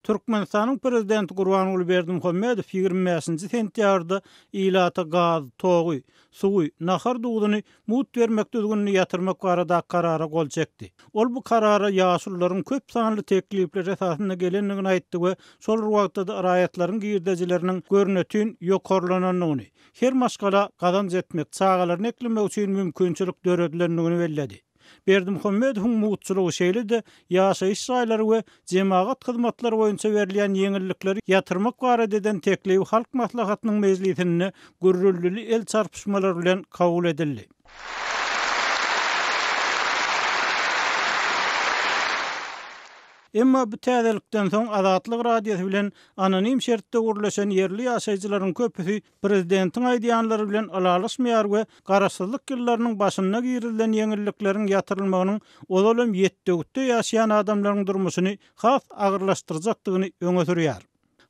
Türkmenistanyň Prezidenti Gurbanguly Berdimuhamedow 25-nji sentýabrda ilata gaz, togy, suwy, nahar duzuny mugt bermek düzgünini ýatyrmak barada karara gol çekdi. Ol bu karara ýaşulularyň köp sanly teklipleri esasynda gelendigini aýtdy we şol bir wagtda-da raýatlaryň girdejileriniň görnetin ýokarlanandygyny, her maşgala gazanç etmek, çagalaryny eklemek üçin mümkinçilik döredilendigini belledi. Berdimuhamedowyň mugtçulygy şeýle-de ýaşaýyş jaýlary we jemagat hyzmatlary boýunça berilýän ýeňillikleri ýatyrmak barada eden teklibi Halk Maslahatynyň mejlisinde gürrüldili el çarpyşmalar bilen kabul edildi. Emma bu täzelikden soň Azatlyk Radiosy bilen anonim şertde gürleşen ýerli ýaşaýjylaryň köpüsi Prezidentiň aýdýanlary bilen ylalaşmaýar we garaşsyzlyk ýyllarynyň başynda girizilen ýeňillikleriň ýatyrylmagynyň ozal hem ýetde-gütde ýaşaýan adamlaryň durmuşyny has agyrlaşdyrjakdygyny öňe sürýär.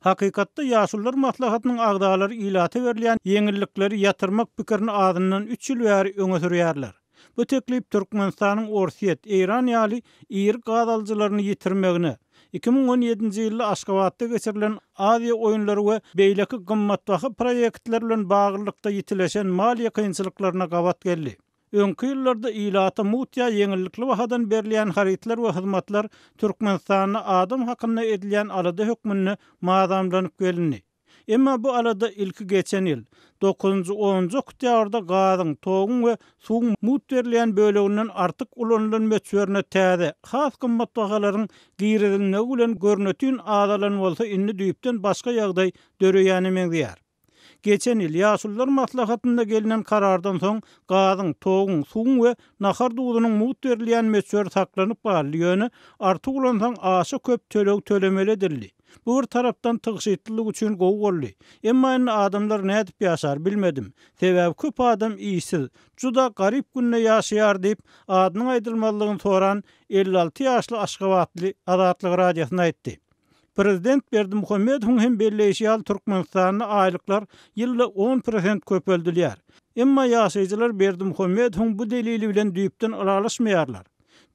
Hakykatda Ýaşulular maslahatynyň agzalary ilata berilýän ýeňillikleri ýatyrmak pikirini azyndan üç ýyl bäri öňe sürýärler. Bu teklip Türkmenistanyň Orsýet, Eýran ýaly iri gaz alyjylaryny ýitirmegine, 2017-nji ýylda Aşgabatda geçirilen Aziýa oýunlary we beýleki gymmatbaha proýektler bilen baglylykda ýitileşen maliýe kynçylyklaryna gabat geldi. Öňki ýyllarda ilata mugt ýa ýeňillikli bahadan berilýän harytlar we hyzmatlar Türkmenistanda adam hakynda edilýän alada hökmünde mazamlanyp gelindi. Emma bu alada ilki geçen ýyl, dokuzynjy, onunjy oktýabrda gazyň, toguň we suwuň mugt berilýän böleginden artyk ulanylan möçberine täze, has gymmat bahalaryň girizilmegi bilen görnetin azalan bolsa indi düýpden başga ýagdaý döreýäne meňzeýär. Geçen ýyl, Ýaşulular maslahatynda gelnen karardan soň gazyň, toguň, suwuň we nahar duzunyň mugt berilýän möçberi saklanyp galdy, ýöne artyk ulansaň aşa köp töleg tölemeli edildi. Bu bir tarapdan tygşytlylyk üçin gowy boldy. Emma indi adamlar nädip ýaşar, bilmedim. Sebäbi köp adam işsiz, juda garyp günde ýaşaýar diýip, adynyň aýdylmazlygyny soran 56 ýaşly aşgabatly Azatlyk Radiosyna aýtdy. Prezident Berdimuhamedowyň hem belleýşi ýaly, Türkmenistanda aýlyklar ýylda on prosent köpeldilýär. Emma ýaşaýjylar Berdimuhamedowyň bu delili bilen düýpden ylalaşmaýarlar.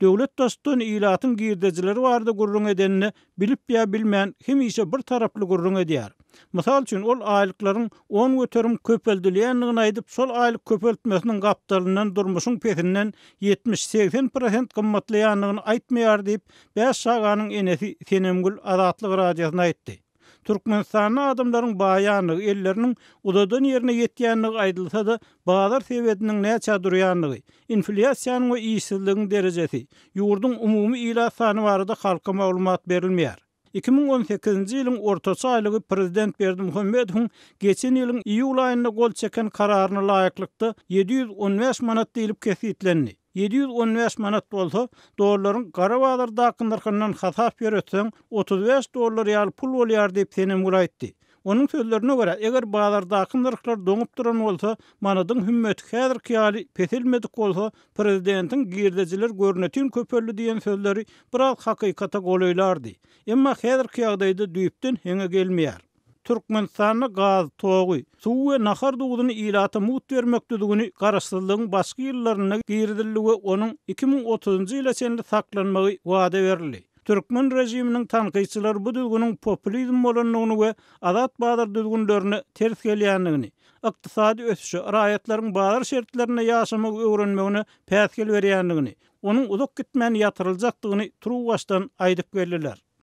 Döwlet Baştutany ilatyň girdejileri barada gürrüň edende, bilip ýa bilmän, hemişe bir taraply gürrüň edýär. Mysal üçin, ol aýlyklaryň 10% köpeldilýändigini aýdyp, şol aýlyk köpeltmesiniň gapdalyndan durmuşyň pesinden 70-80 prosent gymmatlaýandygyny aýtmaýar diýip, bäş çaganyň enesi Senemgül Azatlyk Radiosyna aýtdy. Türkmenistanda adamlaryň baýandygy, elleriniň uzadan ýerine ýetýändigi aýdylsa-da, bazar sebediniň näçä durýandygy, inflýasiýanyň we işsizligiň derejesi, ýurduň umumy ilat sany barada halka maglumat berilmeýär. 2018-nji ýylyň ortaça aýlygy prezident Berdimuhamedowyň geçen ýylyň iýul aýynda gol çeken kararyna laýyklykda 715 manat diýlip kesgitlendi. 715 manat bolsa, dollaryň gara bazardaky nyrhyndan hasap ýöretseň, 35 dollar ýaly pul bolýar diýip, Senemgül aýtdy. Onuň sözlerine görä, eger bazardaky nyrhlar doňup duran bolsa, manadyň hümmeti häzirki ýaly peselmedik bolsa, prezidentiň girdejiler görnetin köpeldi diýen sözleri biraz hakykata golaýlardy. Emma häzirki ýagdaýda düýpden heňe gelmeýär. Türkmenistanda gaz, togy, suwy we nahar duzuny ilata mugt bermek düzgüni garaşsyzlygyň başky ýyllarynda girizildi we onuň 2030-njy ýyla çenli saklanmagy wada berildi. Türkmen režiminiň tankytçylary bu düzgüniň populizm bolandygyny we azat bazar düzgünlerine ters gelýändigini, ykdysady ösüşe, raýatlaryň bazar şertlerinde ýaşamagy öwrenmegine päsgel berýändigini, onuň uzak gitmän ýatyryljakdygyny turuwbaşdan aýdyp geldiler.